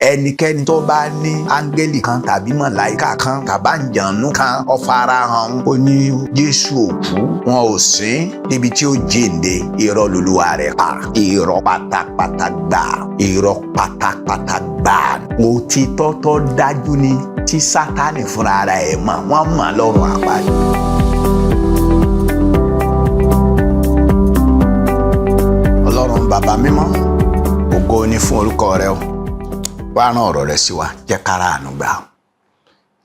Ẹnikẹ́ni tó bá ní áńgẹ́lì kan tàbí màláíkà kan tàbí àǹjànú kan ó farahàn, ó ní Jésù ò kú, wọn ò sin níbi tí ó jíǹde, irọ́ lolúwa rẹ̀ pa. Irọ́ pátápátá gbà, irọ́ pátápátá gbà. Òtítọ́ tó dájú ni tí Sátánì fúnra ara ẹ̀ mọ̀, wọ́n mọ̀ lọ́rùn àpáàdé. Ọlọ́run bàbá mímọ́, ògo ni fún orúkọ rẹ o. Wá rán ọ̀rọ̀ rẹ sí wa, jẹ́ kára àánú gbà.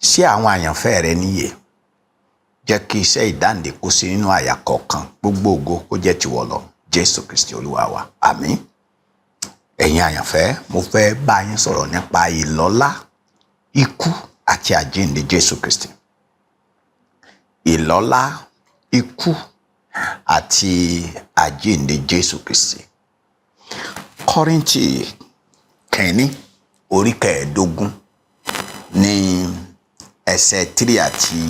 Sí àwọn àyànfẹ́ rẹ níyè, jẹ́ kí iṣẹ́ ìdáǹdè kó sí nínú àyà kọ̀ọ̀kan, gbogbo ògo kó jẹ́ tìwọ lọ. Jésù Kristi Olúwa wa, àmín. Ẹ̀yin àyànfẹ́, mo fẹ́ bá yín sọ̀rọ̀ nípa ìlọ́lá, ikú àti àjíǹde Jésù Kristi. Ìlọ́lá, ikú àti àjíǹde Jésù Kristi. Kọ́ríńtì kìíní orí 15 ní ẹsẹ̀ 3 àti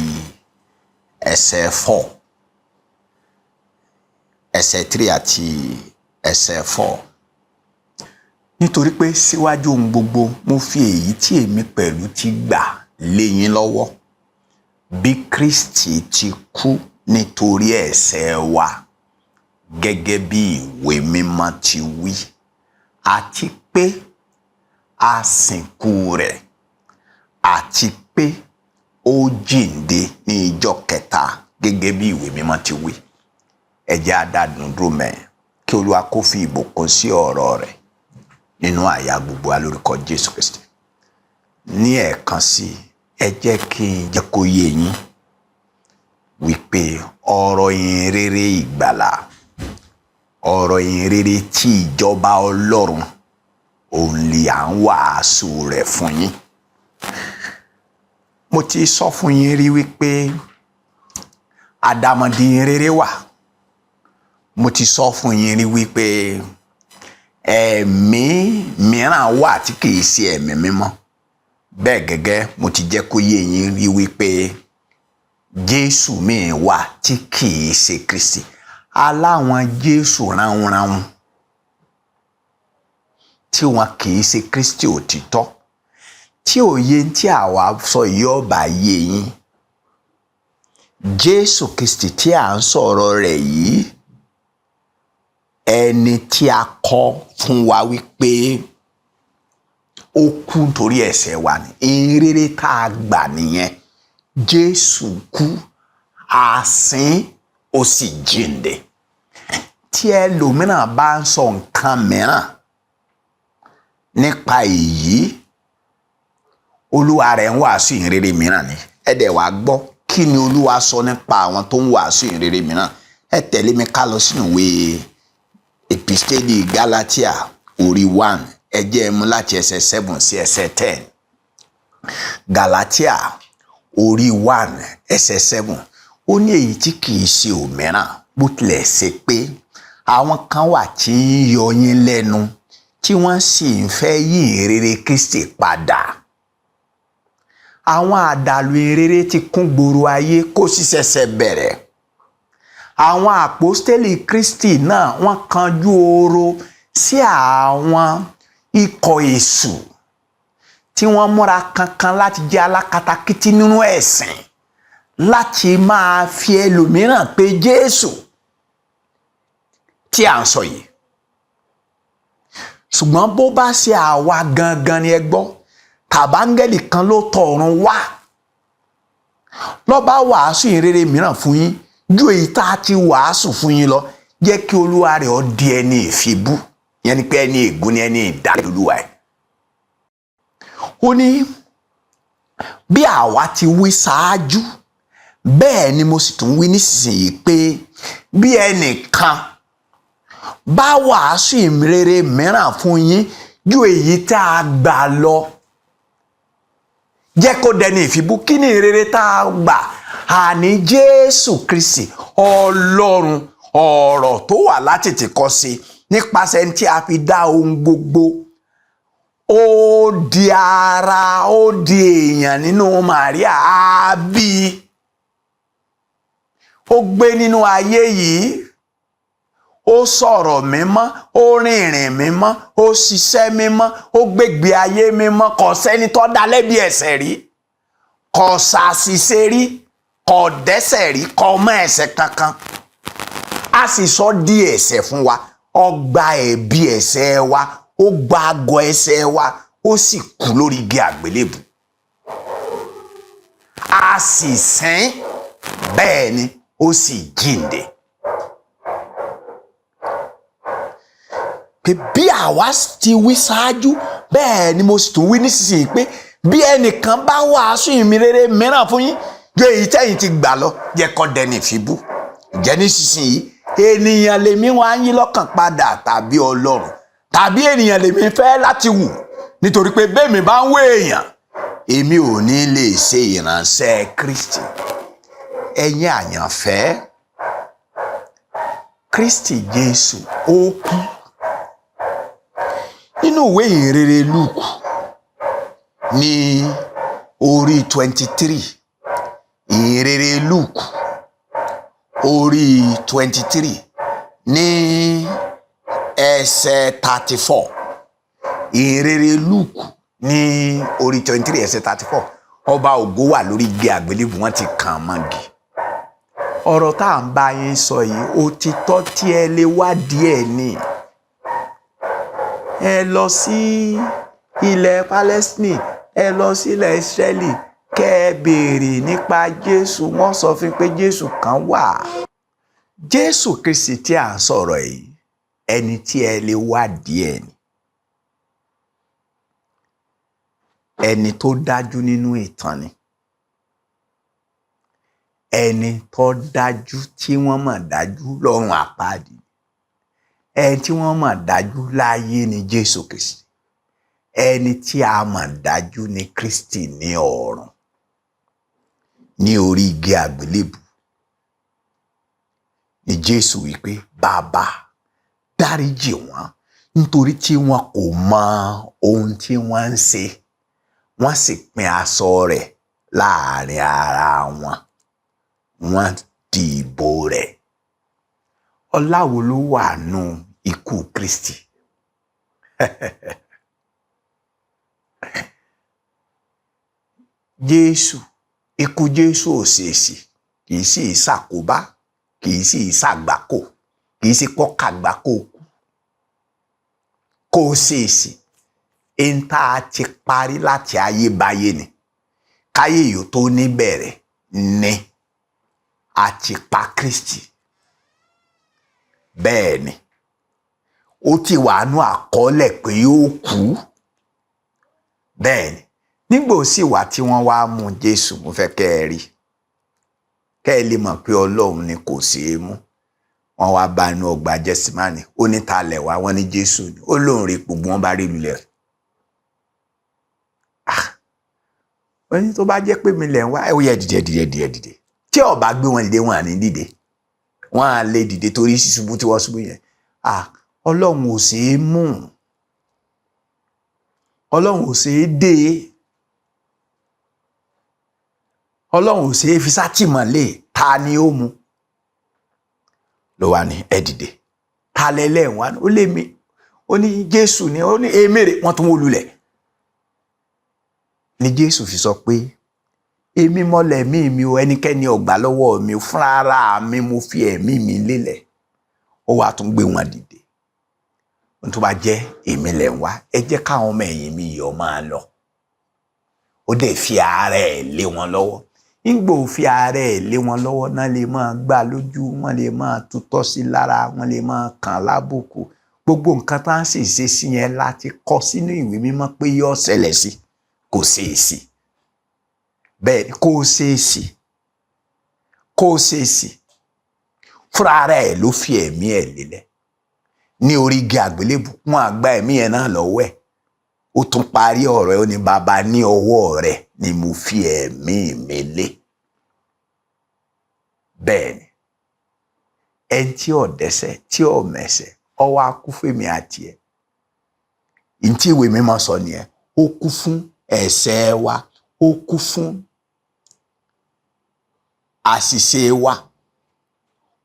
ẹsẹ̀ 4. Ẹsẹ̀ 3 àti ẹsẹ̀ 4. Nítorí pé síwájú ohun gbogbo mo fi èyí tí èmi pẹ̀lú ti gbà lé yín lọ́wọ́. Bí Kristi ti kú nítorí ẹ̀ṣẹ̀ wa, gẹ́gẹ́ bí ìwé mímọ́ ti wí, àti pé a sìnkú rẹ̀, àti pé ó jíǹde ní ijọ́ kẹta gẹ́gẹ́ bí ìwé mímọ́ ti wí. Ẹ jẹ́ á dá dúró mẹ́, kí Olúwa kó fi ìbùkún sí ọ̀rọ̀ rẹ̀ nínú àyà gbogbo wa lórúkọ Jésù Kristi. Ní ẹ̀ẹ̀kan sí, ẹ jẹ́ kí n jẹ́ kó yé yín wípé ọ̀rọ̀ ìhìnrere ìgbàlà, ọ̀rọ̀ ìhìnrere tí ìjọba Ọlọ́run, òun lè à ń wàásù rẹ̀ fún yín. Mo ti sọ fún yín rí wípé àdàmọ̀dì ìhìnrere wà. Mo ti sọ fún yín rí wípé ẹ̀mí mìíràn wà tí kìí ṣe ẹ̀mí mímọ́. Bẹ́ẹ̀ gẹ́gẹ́ mo ti jẹ́ kó yé yín rí wípé Jésù míì wà tí kìí ṣe Kristi. Aláwọn Jésù ránunràun tí wọn kìí ṣe Kristi òtítọ́. Tí òye tí àwa sọ yìí ọba yé yín. Jésù Kristi tí à ń sọ̀rọ̀ rẹ̀ yìí, ẹni tí a kọ fún wa wípé ó kú nítorí ẹ̀ṣẹ̀ wa ni. Ìhìnrere tá a gbà nìyẹn. Jésù kú, a sin, ó sì jíǹde. Tí ẹlòmíràn bá ń sọ nǹkan mìíràn nípa èyí, Olúwa rẹ̀ ń wàásù ìhìnrere mìíràn ni. Ẹ dẹ̀ wá gbọ́ kí ni Olúwa sọ nípa àwọn tó ń wàásù ìhìnrere mìíràn. Ẹ tẹ̀lé mi ká lọ sínú ìwé Episteli Galatia orí 1, ẹ jẹ́ ẹ mú láti ẹsẹ̀ 7 sí ẹsẹ̀ 10. Galatia orí 1 ẹsẹ̀ 7. Ó ní èyí tí kìí ṣe òmíràn, bó tilẹ̀ ṣe pé àwọn kan wà tí ń yọ yín lẹ́nu, tí wọ́n sì ń fẹ́ yí ìhìnrere Kristi padà. Àwọn àdàlù ìhìnrere ti kún gbòòrò ayé, kó sì ṣẹ̀ṣẹ̀ bẹ̀rẹ̀. Àwọn àpọ́stélì Kristi náà wọ́n kanjú oro sí àwọn ikọ̀ èṣù tí wọ́n múra kankan láti jẹ́ alákatakítí nínú ẹ̀sìn, láti máa fi ẹlòmíràn pé Jésù tí à ń sọ yìí. Ṣùgbọ́n bó bá ṣe àwa gangan ni ẹ gbọ́, tàbáńgẹ́lì kan ló tọ̀ ọ̀run wá ló bá wàásù ìhìnrere mìíràn fún yín ju èyí tá a ti wàásù fún yín lọ, jẹ́ kí Olúwa rẹ̀ ó di ẹni ìfibú. Yẹn ni pé ẹni ègún ni, ẹni ìdálẹ́ Olúwa ẹ̀. Ó ní bí àwa ti wí ṣáájú, bẹ́ẹ̀ ni mo sì tún wí nísinsìnyí pé bí ẹnìkan bá wàásù ìhìnrere mìíràn fún yín ju èyí tá a gbà lọ, jẹ́ kó dẹni ìfibú. Kí ni ìrere tá a gbà? Àní Jésù Kristi Ọlọ́run, ọ̀rọ̀ tó wà látètèkọ́ṣe, nípasẹ̀ tí a fi dá ohun gbogbo, ó di ara, ó di èèyàn nínú Màríà, á bí, ó gbé nínú ayé yìí, Ó sọ̀rọ̀ mímọ́, ó rìnrìn mímọ́, ó ṣiṣẹ́ mímọ́, ó gbégbé ayé mímọ́. Kò sẹ́ni tó dá lẹ́bi ẹ̀ṣẹ̀ rí, kò ṣàṣìṣe rí, kò dẹ́ṣẹ̀ rí, kò mọ ẹ̀ṣẹ̀ kankan. A sì sọ di ẹ̀ṣẹ̀ fún wa. Ó gba ẹ̀bi ẹ̀ṣẹ̀ wa, ó gba àgọ́ ẹ̀ṣẹ̀ wa, ó sì kú lórí igi àgbélébù. A sì sìn, bẹ́ẹ̀ ni ó sì jíǹde. Pé bí àwa ti wí ṣáájú, bẹ́ẹ̀ ni mo sì tún wí nísinsìnyí pé bí ẹnìkan bá wàásù ìmìrere mìíràn fún yín ju èyí tẹ́yìn ti gbà lọ, jẹ́ kó dẹni ìfibú. Jẹ́ nísinsìnyí, ènìyàn lèmi wá ń yí lọ́kàn padà tàbí Ọlọ́run? Tàbí ènìyàn lèmi fẹ́ láti wù? Nítorí pé bẹ́ẹ̀mi bá ń wé èèyàn, èmi ò ní lè ṣe ìránṣẹ́ Kristi. Ẹ̀yin àyànfẹ́, Kristi Jésù ó kú. Nínú ìwé ìhìnrere Lúùkù ní orí 23, ìhìnrere Lúùkù orí 23 ní ẹsẹ̀ 34, ìhìnrere Lúùkù ní orí 23 ẹsẹ̀ 34, ọba ògo wà lórí igi àgbélébùú, wọ́n ti kàn án mọ́gi. Ọ̀rọ̀ tá à ń bá yín sọ yìí, òtítọ́ tí ẹ lè wádìí ẹ̀ ni. Ẹ lọ sí ilẹ̀ Palestine, ẹ lọ sí ilẹ̀ Israeli, kẹ́ ẹ béèrè nípa Jésù. Wọ́n sọ fún pé Jésù kan wà. Jésù Kristi tí à ń sọ̀rọ̀ yìí, ẹni tí ẹ lè wádìí ẹ̀ ni. Ẹni tó dájú nínú ìtàn ni. Ẹni tó dájú tí wọ́n mọ̀ dájú lọ́run àpáàdì. Ẹni tí wọ́n mọ̀ dájú láyé ni Jésù Kristi. Ẹni tí a mọ̀ dájú ni Kristi ní ọ̀run. Ní orí igi àgbélébù ni Jésù wípé, Bàbá, dáríjì wọ́n, nítorí tí wọn kò mọ ohun tí wọ́n ń ṣe. Wọ́n sì pín aṣọ rẹ̀ láàrin ara wọn. Wọ́n di ìbò rẹ̀. Ọlá wo ló wà nù ikú Kristi? Jésù, ikú Jésù ò ṣèèṣì, kì í sì ṣàkóbá, kì í sì ṣàgbákò, kì í sì pọ́kàgbákò kú. Kò ṣèèṣì, ẹni tá a ti parí láti ayébáyé ni. Káyé yìí tó níbẹ̀rẹ̀ ni a ti pa Kristi. Bẹ́ẹ̀ ni, ó ti wà nú àkọọ́lẹ̀ pé yóò kú. Bẹ́ẹ̀ ni, nígbà ó sì wà tí wọ́n wá mú Jésù, mo fẹ́ kẹ́ ẹ rí, kẹ́ ẹ lè mọ̀ pé Ọlọ́run ni kò ṣeé mú. Wọ́n wá bá inú ọgbà Gẹ́símánì, ó ní ta lẹ̀ wá, wọ́n ní Jésù ni. Ó lóun rí gbogbo wọn bá rí lulẹ̀. Ó ní tó bá jẹ́ pé mi lẹ̀ ń wá, ẹ ó yẹ dìde, dìde, dìde, dìde. Tí ó bá gbé wọn dìde, wọn à ní dìde. Wọn à lè dìde torí ṣíṣubú tí wọ́n ṣubú yẹn. Ọlọ́run ò ṣeé mú. Ọlọ́run ò ṣeé dé. Ọlọ́run ò ṣeé fi sátìmọ́lé. Ta ni ó mú? Ló wà ní ẹ dìde. Ta lẹ́lẹ́ wá? Ó lé mi. Ó ní Jésù ni. Ó ní èmèrè. Wọ́n tún wó lulẹ̀. Ni Jésù fi sọ pé èmi mọ́lẹ̀ ẹ̀mí mi o, ẹnikẹ́ni ò gbà lọ́wọ́ mi, fúnra ara mi mo fi ẹ̀mí mi lélẹ̀. Ó wá tún gbé wọn dìde. Ohun tó bá jẹ́ èmi lẹ̀ ń wá, ẹ jẹ́ káwọn ọmọ ẹ̀yìn mi yìí ọ máa lọ. Ó dẹ̀ fi ara ẹ̀ lé wọn lọ́wọ́. Nígbà ó fi ara ẹ̀ lé wọn lọ́wọ́ náà, lè máa gbá lójú, wọ́n lè máa tutọ́ sí lára, wọ́n lè máa kàn lábùkù. Gbogbo nǹkan tá à ń sì ṣe sí yẹn láti kọ sínú ìwé mímọ́ pé yóò ṣẹlẹ̀ sí. Kò ṣeé sí. Bẹ́ẹ̀ ni, kò ṣeé sí. Kò ṣeé sí. Fúnra ara ẹ̀ ló fi ẹ̀mí ẹ̀ lélẹ̀. Ní orí igi àgbélébù, wọ́n á gba ẹ̀mí ẹ̀ náà lọ́wọ́ ẹ̀. Ó tún parí ọ̀rọ̀ ẹ̀, ó ní Bàbá, ní ọwọ́ rẹ̀ ni mo fi ẹ̀mí mi lé. Bẹ́ẹ̀ ni, ẹni tí ò dẹ́ṣẹ̀, tí ò mẹ̀ṣẹ̀, ó wá kú fún èmi àti ẹ̀. Ntí ìwé mímọ́ sọ nìyẹn. Ó kú fún ẹ̀ṣẹ̀ wa, ó kú fún àṣìṣe wa.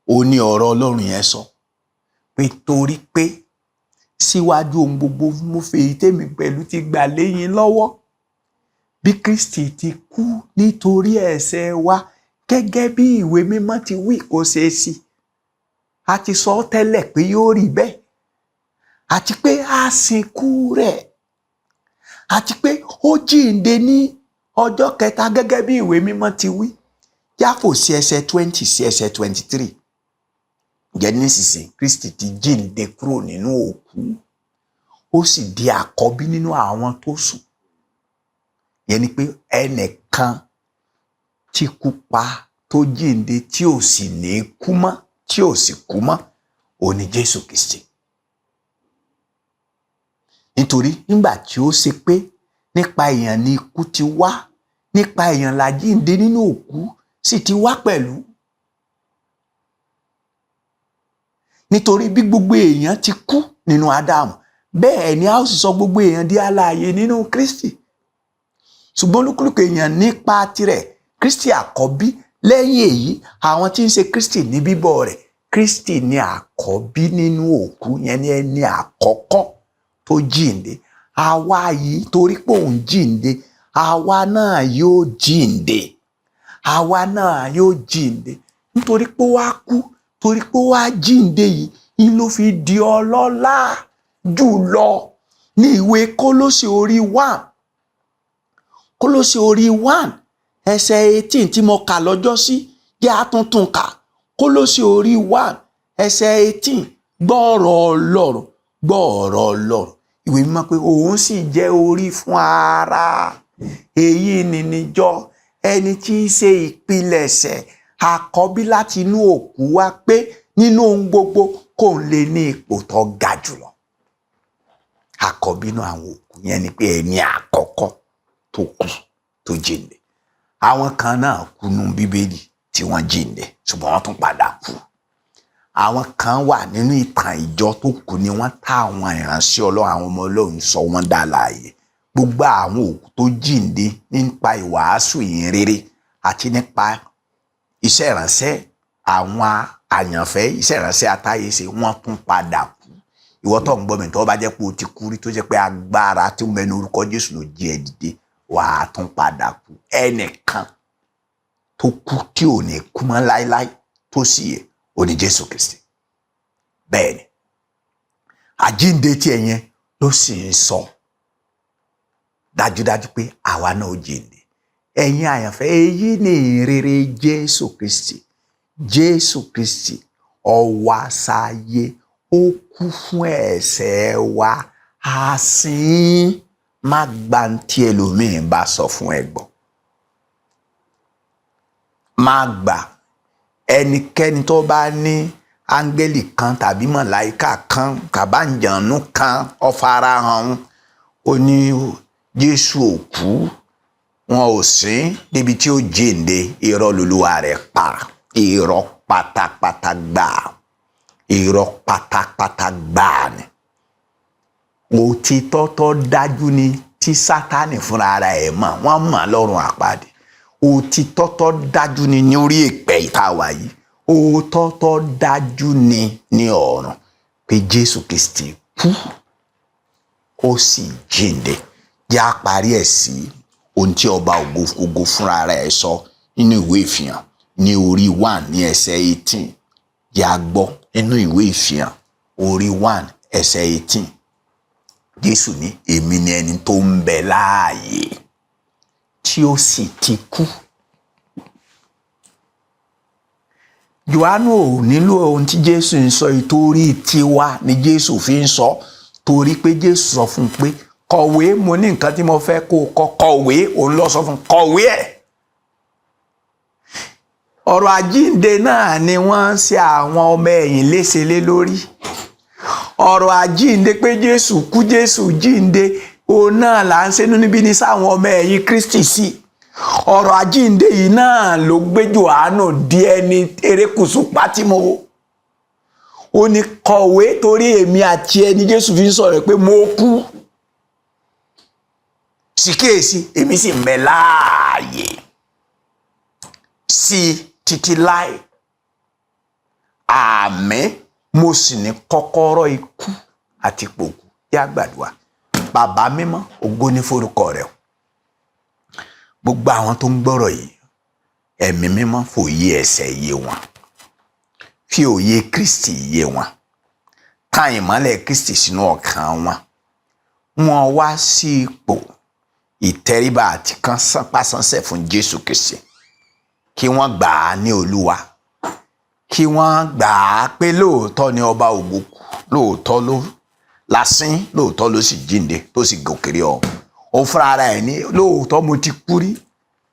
Ó ní ọ̀rọ̀ Ọlọ́run yẹn sọ pé Pé torí pé síwájú ohun gbogbo mo fi èyí tèmi pẹ̀lú ti gbà lé yín lọ́wọ́, bí Kristi ti kú nítorí ẹ̀ṣẹ̀ wa gẹ́gẹ́ bí ìwé mímọ́ ti wí, kò ṣeé sí. A ti sọ ọ́ tẹ́lẹ̀ pé yóò rí bẹ́ẹ̀, àti pé a sìnkú rẹ̀, àti pé ó jíǹde ní ọjọ́ kẹta gẹ́gẹ́ bí ìwé mímọ́ ti wí. Yáfò sí ẹsẹ̀ 20 sí ẹsẹ̀ 23. Ǹjẹ́ nísinsìnyí Kristi ti jíǹde kúrò nínú òkú, ó sì di àkọ́bí nínú àwọn tó sùn. Yẹn ni pé ẹnìkan tí kú pa tó jíǹde tí ò sì ní kú mọ́, tí ò sì kú mọ́, òun ni Jésù Kristi. Nítorí nígbà tí ó ṣe pé nípa èèyàn ni ikú ti wá, nípa èèyàn làjíǹde nínú òkú sì ti wá pẹ̀lú. Nítorí bí gbogbo èèyàn ti kú nínú Ádámù, bẹ́ẹ̀ ni a ó sì sọ gbogbo èèyàn di alààyè nínú Kristi. Ṣùgbọ́n olúkúlùkù èèyàn nípa tirẹ̀, Kristi àkọ́bí, lẹ́yìn èyí àwọn tí ń ṣe Kristi ní bíbọ̀ rẹ̀. Kristi ni àkọ́bí nínú òkú, yẹn ni ẹni àkọ́kọ́ tó jíǹde. Àwa yìí torí pé òun jíǹde, àwa náà yóò jíǹde. Àwa náà yóò jíǹde. Nítorí pé ó wá kú, torí pé ó wá jíǹde yìí, ń ló fi di ọlọ́lá jùlọ. Ní ìwé Kólósè orí 1, Kólósè orí 1 ẹsẹ̀ 18 tí mo kà lọ́jọ́ sí, jẹ́ àtúntún kà. Kólósè orí 1 ẹsẹ̀ 18, gbọ́ ọ̀rọ̀ Ọlọ́run, gbọ́ ọ̀rọ̀ Ọlọ́run. Ìwé mímọ́ pé òun sì jẹ́ orí fún ara, èyí ni níjọ, ẹni tí í ṣe ìpilẹ̀ṣẹ̀ àkọ́bí láti inú òkú wá, pé nínú ohun gbogbo kò ń lè ní ipò tó ga jùlọ. Àkọ́bí inú àwọn òkú yẹn ni pé ẹni àkọ́kọ́ tó kú tó jíǹde. Àwọn kan náà kú nú Bíbélì tí wọ́n jíǹde, ṣùgbọ́n wọ́n tún padà kú. Àwọn kan wà nínú ìtàn ìjọ tó kú ni wọ́n tá àwọn ìránṣẹ́ Ọlọ́run, àwọn ọmọ Ọlọ́run sọ wọ́n dà láàyè. Gbogbo àwọn òkú tó jíǹde nípa ìwàásù ìyìnrere àti nípa iṣẹ́ ìránṣẹ́ àwọn àyànfẹ́, iṣẹ́ ìránṣẹ́ atáyéṣe, wọ́n tún padà kú. Ìwọ tó ń gbọ́ mi, tó bá jẹ́ pé o ti kú rí, tó jẹ́ pé agbára tí ó mẹ́nu orúkọ Jésù ló jí ẹ dìde, wàá tún padà kú. Ẹnìkan tó kú tí ò ní kú mọ́ láéláé tó sì yẹ, ó ní Jésù Kristi. Bẹ́ẹ̀ ni àjíǹde tí ẹ yẹn ló sì ń sọ dájúdájú pé àwa náà ó jíǹde. Ẹ̀yin àyànfẹ́, èyí ni ìrere Jésù Kristi. Jésù Kristi ó wá sáyé, ó kú fún ẹ̀ṣẹ̀ wa, a sìn. Má gba tí ẹlòmíín bá sọ fún ẹ gbọ́. Má gbà ẹnikẹ́ni tó bá ní áńgẹ́lì kan tàbí màláíkà kan tàbáǹjànú kan ó farahàn, ó ní Jésù ò kú, wọn ò sìn débi tí ó jíǹde, irọ́ lolúwa rẹ̀ pa, irọ́ pátápátá gbà, irọ́ pátápátá gbà ni. Òtítọ́ tó dájú ni tí Sátánì fúnra ara ẹ̀ mọ̀, wọ́n mọ̀ lọ́rùn àpáàdé. Òtítọ́ tó dájú ni ní orí ìpẹ́ ìta wà yìí. Òótọ́ tó dájú ni ní ọ̀run pé Jésù Kristi kú, ó sì jíǹde. Jẹ́ á parí ẹ̀ sí ohun tí ọba ògo fúnra rẹ̀ sọ nínú ìwé ìfihàn ní orí 1 ní ẹsẹ̀ 18. Jẹ́ á gbọ́ nínú ìwé ìfihàn orí 1 ẹsẹ̀ 18. Jésù ní èmi ni ẹni tó ń bẹ láàyè tí ó sì ti kú. Jòhánù ò nílò ohun tí Jésù ń sọ yìí, torí tiwa ni Jésù fi ń sọ, torí pé Jésù sọ fún un pé kọ̀wé, mo ní nǹkan tí mo fẹ́ kó o kọ, kọ̀wé, òun lọ sọ fún un, kọ̀wé ẹ̀. Ọ̀rọ̀ àjíǹde náà ni wọ́n ń ṣe àwọn ọmọ ẹ̀yìn léṣe lé lórí. Ọ̀rọ̀ àjíǹde pé Jésù kú, Jésù jíǹde, òun náà là ń ṣe níbí ní sáwọn ọmọ ẹ̀yìn Kristi sí. Ọ̀rọ̀ àjíǹde yìí náà ló gbé Jòhánù di ẹni erékùṣù Pátímò. Ó ní kọ̀wé torí èmi àti ẹni Jésù fi ń sọ̀rọ̀ pé mo kú, sì kíyèsí èmi sì ń bẹ láàyè sí títí láì. Àmín. Mo sì ní kọ́kọ́rọ́ ikú àti pòkú. Yá gbàdúrà. Bàbá mímọ́, ògo ní forúkọ rẹ o. Gbogbo àwọn tó ń gbọ́rọ̀ yìí, ẹ̀mí mímọ́, fòye ẹ̀ṣẹ̀ yé wọn, fi òye Kristi yé wọn, ta ìmọ́lẹ̀ Kristi sínú ọkàn wọn, wọn wá sí ipò ìtẹríba àti kan sánpásánsẹ̀ fún Jésù Kristi, kí wọ́n gbà á ní Olúwa, kí wọ́n gbà á pé lóòótọ́ ni ọba ògo kú, lóòótọ́ ló lásìn, lóòótọ́ ló sì jíǹde tó sì gòkèrè ọ̀hún. Òun fúnra ara ẹ̀ ní lóòótọ́ mo ti kú rí,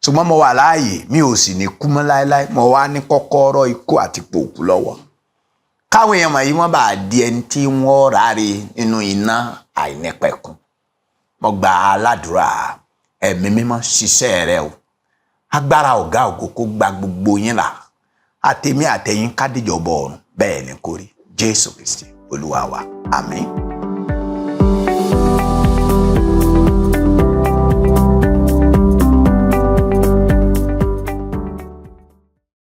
ṣùgbọ́n mo wà láàyè, mi ò sì ní kú mọ́ láéláé. Mo wá ní kọ́kọ́rọ́ ikú àti pòkú lọ́wọ́. Káwọn èèyàn wọ̀nyí wọ́n bá di ẹni tí wọ́n ráre nínú iná àìnípẹ̀kun. Mo gbà á ládùúrà, ẹ̀mí mímọ́, ṣiṣẹ́ rẹ o. Agbára ọ̀gá ògo kó gba gbogbo yín là, àtèmi àtẹ̀yin kádìjọbọ̀ ọ̀run. Bẹ́ẹ̀ ni kó rí. Jésù Kristi Olúwa wa, àmín.